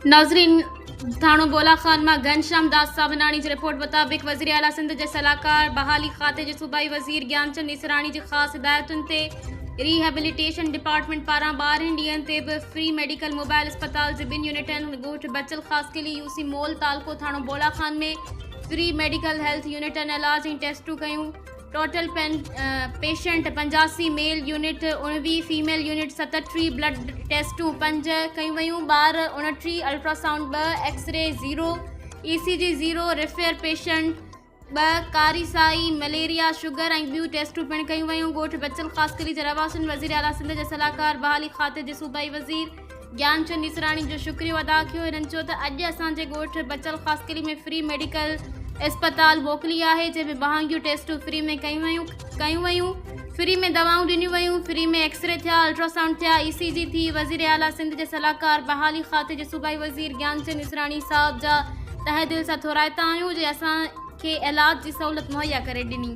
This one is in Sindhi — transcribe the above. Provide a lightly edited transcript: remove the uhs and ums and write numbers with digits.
ناظرين ٿاڻو بولا خان مان گهنشام داس ساوناڻي جي رپورٽ مطابق وزير اعليٰ سنڌ جي صلاحڪار بحالي کاتي جي صوبائي وزير گيانچند ايسراڻي جي خاص هدايتن تي ريهيبليٽيشن ڊپارٽمينٽ پاران 12 ڏينهن تي به فري ميڊيڪل موبائل اسپتال جي ٻن يونٽن ڳوٺ بچل خاصخيلي يو سي مول تعلقو ٿاڻو بولا خان ۾ فري ميڊيڪل هيلٿ يونٽن علاج ۽ ٽيسٽون ڪيون. ٽوٽل پيشنٽ 85 ميل يونٽ 19 فيميل يونٽ 37 بلڊ ٽيسٽون 5 ڪيون ويون ٻار 29 ultrasound 2 x ray 0 E C G 0 refer patient 2 ڪاري سائي مليريا شگر ۽ ٻيون ٽيسٽون پڻ ڪيون ويون ڳوٺ بچل خاصخيلي جي رهواسين وزير اعليٰ سنڌ جي صلاحڪار بحالي کاتي جي صوبائي وزير گيانچند ايسراڻي جو شڪريو ادا ڪيو. هنن چيو ته اڄ اسان جي ڳوٺ بچل خاصخيلي ۾ فري ميڊيڪل اسپتال موڪلي آهي جنهن ۾ مهانگيون ٽيسٽون فري ۾ ڪيون ويون ڪيون ويون فري ۾ دوائون ڏنيون ويون فري ۾ ايڪسري ٿيا الٽراسائونڊ ٿيا اي سي جي ٿي وزير اعليٰ سنڌ جي صلاحڪار بحالي کاتي جي صوبائي وزير گيانچند ايسراڻي صاحب جا تهه دل سان ٿورائتا آهيون جنهن اسان کي علاج جي سهولت مهيا ڪري ڏني.